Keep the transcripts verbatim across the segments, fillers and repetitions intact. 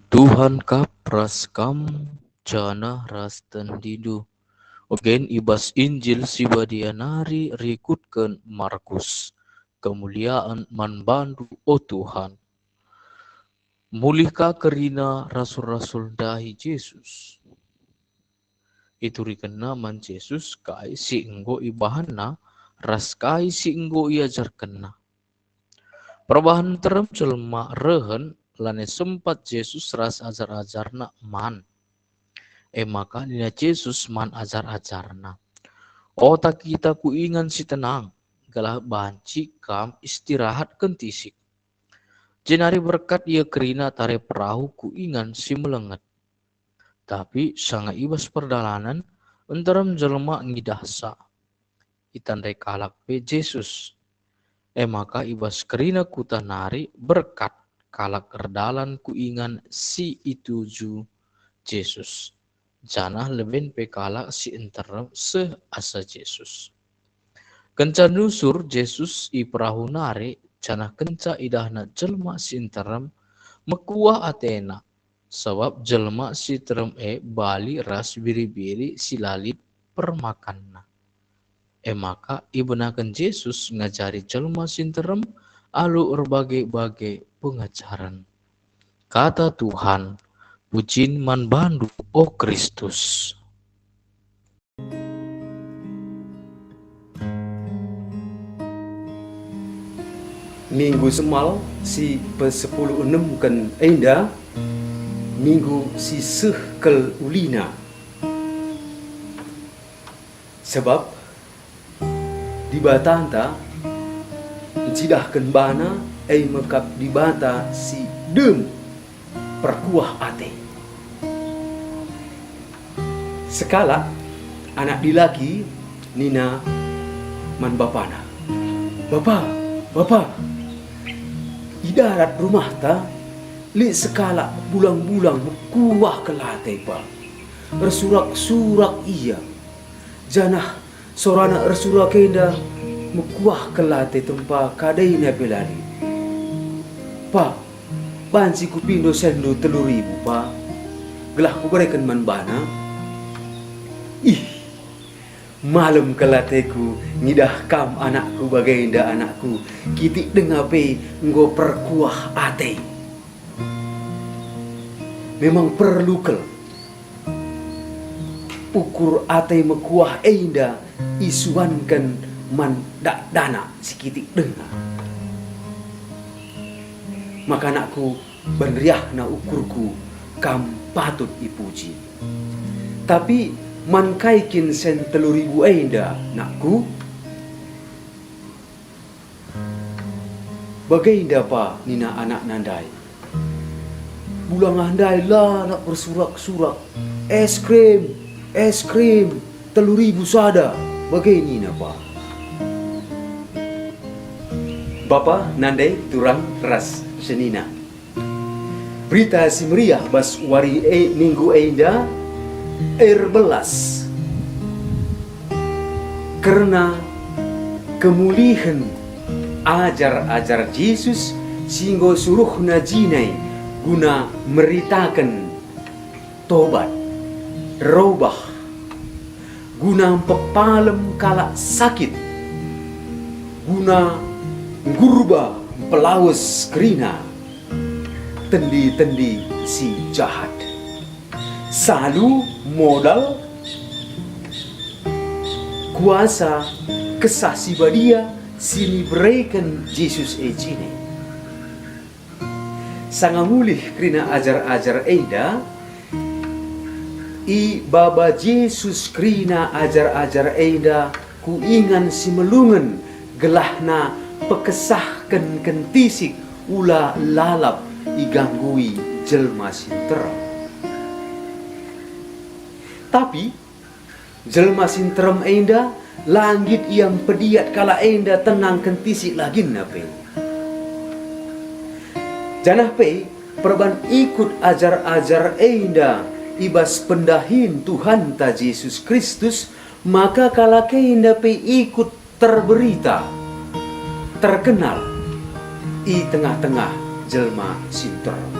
Tuhan kap ras kam, janah ras tendindu. Ogen i bas Injil si Badia nari rikutken Markus. Kemuliaan man bandu, o Tuhan. Mulih ka kerina rasul-rasul ndahi Jesus. Iturikenna man Jesus kai si enggo ibahanna ras kai si enggo iajarkenna. Perbahan nterem jelma rehen lanai sempat Jesus ras ajar-ajarna man. E maka nina Jesus man ajar-ajarna, "Ota kita ku ingan si tenang, gelah banci kam istirahat kentisik." Jenari berkat ia kerina tare perahu ku ingan si melenget. Tapi sanga i bas perdalanen, nterem jelma ngidahsa. Itandai kalak pe Jesus. E maka i bas kerina kuta nari berkat kalak erdalan ku ingan si ituju Jesus, janah leben pe kalak si nterem seh asa Jesus. Kenca nusur Jesus i perahu nari, janah kenca idahna jelma si nterem, mekuah atena, sabap jelma si nterem e bali ras biri-biri si la lit permakanna. E maka ibenaken Jesus ngajari jelma si nterem alu erbage-bage pengajaren. Kata Tuhan. Pujin man bandu, o Kristus. Minggu Semal si pesepuluh enemken enda, minggu si seh kal ulina. Sebab Dibatanta ncidahken bana, e me kap Dibata si dem perkuah ate. Sekalak anak dilaki nina man bapana, "Bapa, bapa, i darat rumahta lit sekalak bulang-bulang mekuah kal ate pa. Ersurak-surak ia, janah sorana ersurak enda mekuah kal ate tempa kadena pe la lit. Pa, banci kupindo senndu telu ribu pa, gelah kubereken man bana." Ih, malem kal ateku ngidah kam anakku bagenda anakku, kitik denga pe enggo perkuah ate. Memang perlu kal ukur ate mekuah enda isuanken man dakdanak si kitik denga. Maka anakku, ban riahna ukurku, kam patut ipuji. Tapi man kai kin sen telu ribu enda, nakku? Bagenda pa nina anakna ndai. Bulanga ndai lanap ersurak-surak, "Es krim, es krim, telu ribu sada," bage nina pa. Bapa, nande, turang ras senina. Berita Si Meriah bas wari e, minggu enda, erbelas kerna kemulihen ajar-ajar Jesus si enggo suruhna jine guna meritaken tobat, robah, guna mpepalem kalak sakit, guna nggurba mpelawes kerina tendi-tendi si jahat. Salu modal kuasa Kesah Si Badia si nibereken Jesus e jine. Sanga mulih kerina ajar-ajar enda, ibaba Jesus kerina ajar-ajar enda ku ingan si melungen, gelahna pekesahken kentisik ula lalap iganggui jelma si nterem. Tapi jelma si nterem enda la nggit ia mpediat kalak enda tenang kentisik laginna pe. Janah pe perban ikut ajar-ajar enda i bas pendahin Tuhanta Jesus Kristus, maka kalak enda pe ikut terberita, terkenal i tengah-tengah jelma si nterem.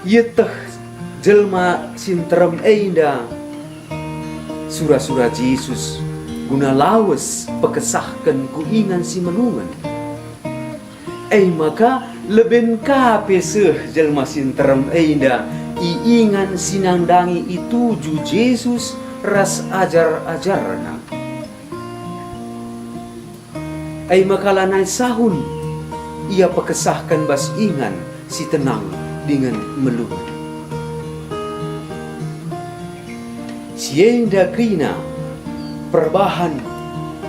Ieteh jelma si nterem enda sura-sura Jesus guna lawes pekesahken ku ingan si melungen. E maka leben ka pe seh jelma si nterem enda i ingan si nandangi ituju Jesus ras ajar-ajarNa. E maka lanai sahun ia pekesahken bas ingan si tenang dingen melungen. Si enda kerina perbahan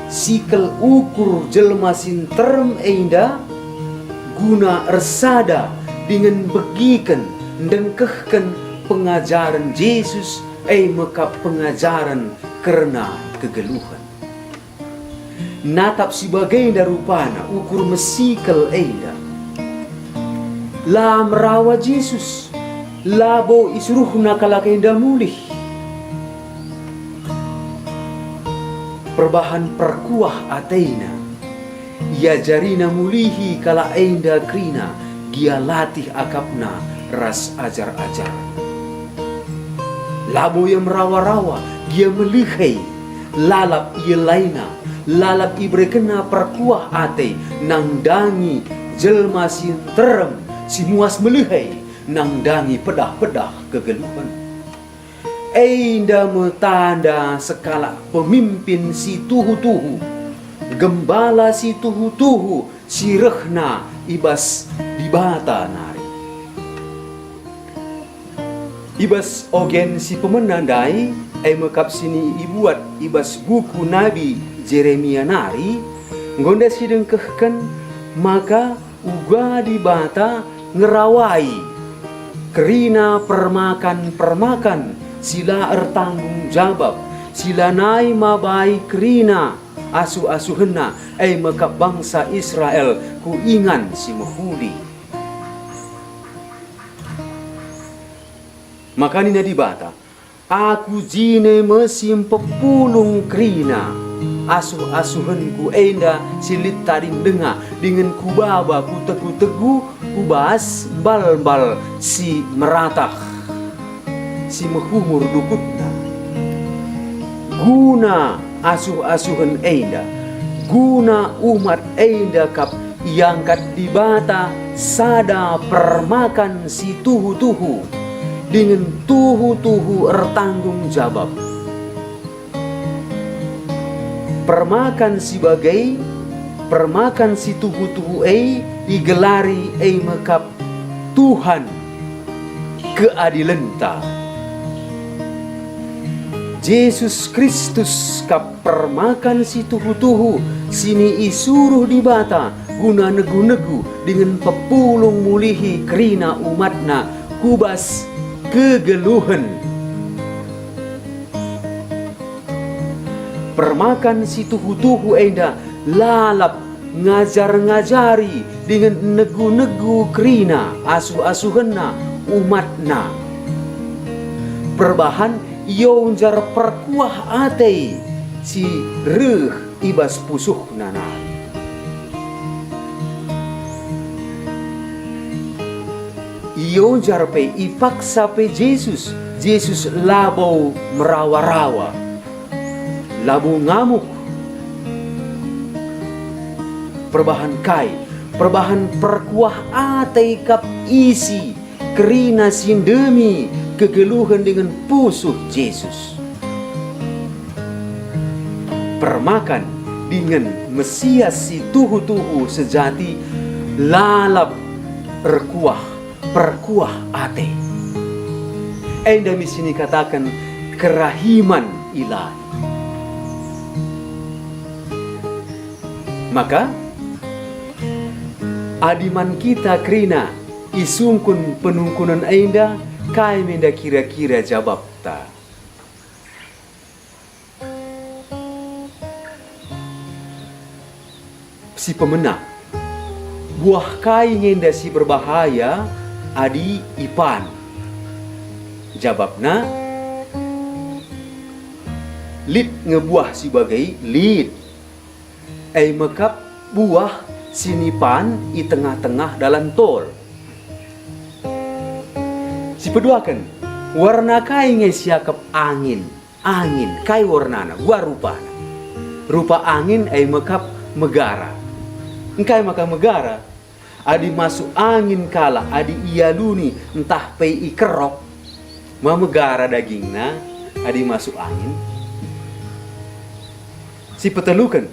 sikel ukur jelma si nterem enda guna ersada dingen begiken ndengkehken pengajaren Jesus, e mekap pengajaren kerna kegeluhen. Natap si bagenda rupana ukur mesikel enda. La merawa Jesus, labo isuruhNa kalak enda mulih. Perbahan perkuah ateNa, iajariNa mulihi kalak enda kerina gia latih akapna ras ajar-ajarNa. Labo ia merawa-rawa, gia melehei, lalap ielaina, lalap iberekenna perkuah ate nandangi jelma si nterem, si muas melehei, nandangi pedah-pedah kegeluhen. Enda me tanda sekalak pemimpin si tuhu-tuhu, gembala si tuhu-tuhu si rehna i bas Dibata nari. I bas ogen si pemena ndai, e mekap si ibuat i bas buku Nabi Jeremia nari, enggo ndai si dengkehken maka uga Dibata ngerawai kerina permakan-permakan si la ertanggung jabap, si lanai mabai kerina asuh-asuhenna, e mekap bangsa Israel ku ingan si mehuli. Maka nina Dibata, "Aku jine me si mpepulung kerina asuh-asuhenKu enda si lit tading denga, dingen Kubaba Kutegu-tegu ku bas mbal-mbal si meratah, si mehumur dukutna." Guna asuh-asuhen enda, guna umat enda kap iangkat Dibata sada permakan si tuhu-tuhu dingen tuhu-tuhu ertanggung jabap. Permakan si bage, permakan si tuhu-tuhu e igelari e me kap Tuhan keadilenta. Jesus Kristus kap permakan si tuhu-tuhu si isuruh Dibata guna negu-negu dingen pepulung mulihi kerina umatNa ku bas kegeluhen. Permakan si tuhu-tuhu enda lalap ngajar-ngajari dingen negu-negu kerina asuh-asuhenna umatNa. Perbahan ionjar perkuah ate si reh i bas pusuhna nari. Ionjar pe, ipaksa pe Jesus, Jesus labo merawa-rawa, labo ngamuk. Perbahan kai? Perbahan perkuah ate kap isi kerina si ndemi kegeluhen dingen pusuh Jesus. Permakan dingen Mesias si tuhu-tuhu sejati lalap erkuah, perkuah ate. Enda me si ikataken kerahiman ilahi. Maka, adi man kita kerina isungkun penungkunen enda, kai me enda kira-kira jabapta? Si pemena, buah kai nge enda si berbahaya adi ipan? Jabapna, lit nge buah si bage, lit. E me kap buah si nipan i tengah-tengah dalan tol. Sipeduaken, warna kai nge siakap angin? Angin, kai warnana? Ua rupana? Rupa angin e mekap megara. Engkai maka megara? Adi masuk angin kalak, adi ialuni ntah pe ikerok, ma megara dagingna adi masuk angin? Sipeteluken,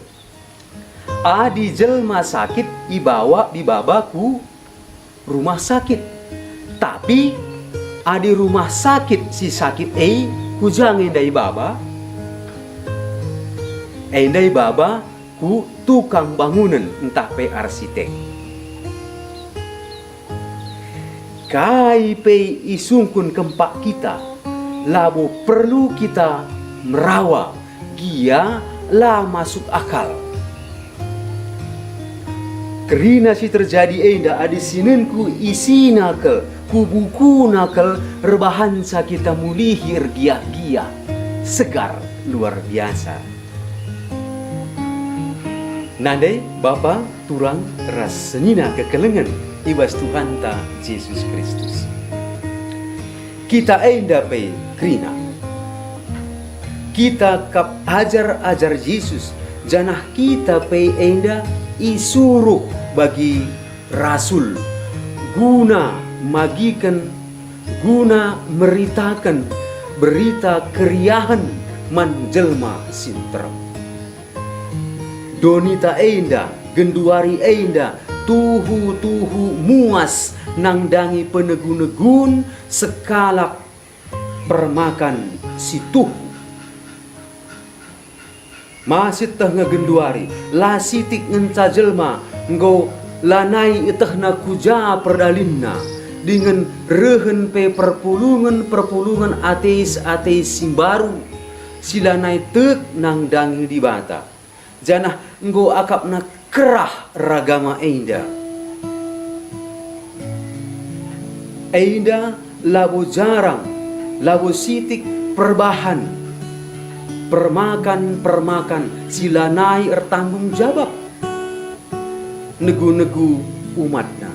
adi jelma sakit ibawa dibaba ku rumah sakit. Tapi adi rumah sakit si sakit e ku ja nge enda ibaba? Enda ibaba ku tukang bangunen ntah pe arsitek. Kai pe isungkun kempak kita, labo perlu kita merawa, gia la masuk akal. Kerina si terjadi enda adi sinenku isina kal, kubukuna kal, erbahanca kita mulihi ergiah-giah, segar luar biasa. Nande, bapa, turang, ras senina kekelengen i bas Tuhanta Jesus Kristus. Kita enda pe kerina. Kita kap ajar-ajar Jesus, janah kita pe enda isuruh bagi rasul, guna magiken, guna meritaken berita keriahen man jelma si nterem. Donita enda, genduari enda, tuhu-tuhu muas nandangi penegu-negun sekalak permakan si tuhu. Masit teh nge genduari, la sitik ngenca jelma enggo lanai ietehna ku ja perdalinna, dingen rehen pe perpulungen-perpulungen ateis-ateis si mbaru, si lanai tek nandangi Dibata, janah enggo akapna kerah ragama enda. Enda labo jarang, labo sitik perbahan, permakan-permakan si lanai ertanggung jabap negu-negu umatna.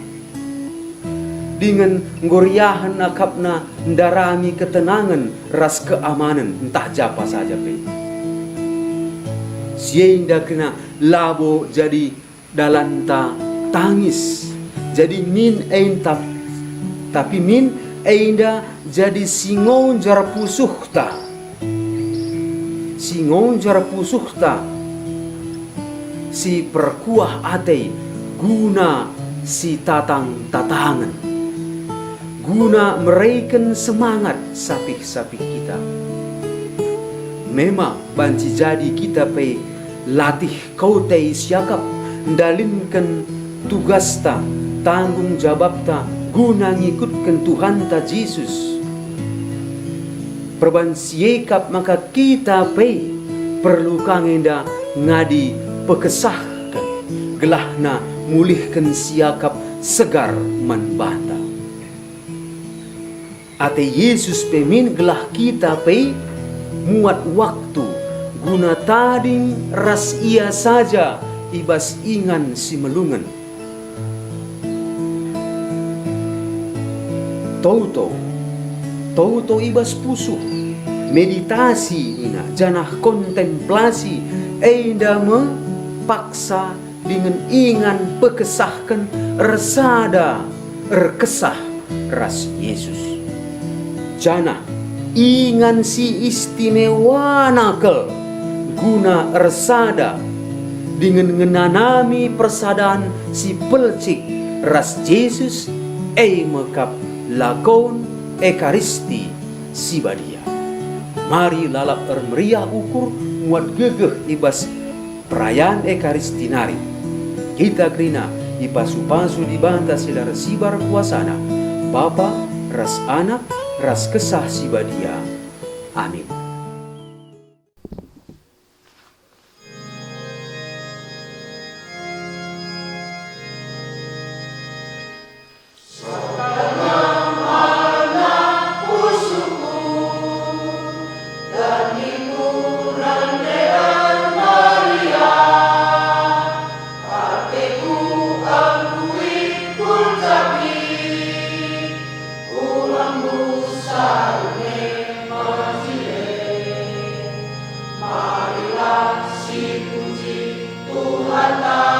Dingen enggo riahen akapna ndarami ketenangen ras keamanen ntah japa saja pe. Si enda kerina labo jadi dalanta tangis, jadi min enda, tapi min enda jadi si ngonjar pusuhta. Si ngonjar pusuhta, si perkuah ate guna si tatang-tatangen, guna mereken semangat sapih-sapih kita. Memang banci jadi kita pe latih kote siakap ndalinken tugasta, tanggung jabapta guna ngikutken Tuhanta Jesus. Perban si e kap maka kita pe perlu ka nge enda ngadi pekesahken, gelahna mulihken siakap segar man banta. Ate Jesus pe min gelah kita pe muat waktu guna tading ras Ia saja i bas ingan si melungen. Toto, toto i bas pusuh, meditasi nina, janah kontemplasi, enda me paksa dingen ingan pekesahken ersada erkesah ras Jesus. Janah ingan si istimewana kal guna ersada dingen ngenanami persadan si pelcik ras Jesus, e me kap lakon Ekaristi si Badia. Mari lalap ermeriah ukur muat gegeh i bas perayan Ekaristi nari. Kita kerina ipasu-pasu Dibata si la ersibar kuasaNa, Bapa, ras Anak, ras Kesah Si Badia. Amin. Marilah sipuji Tuhanta.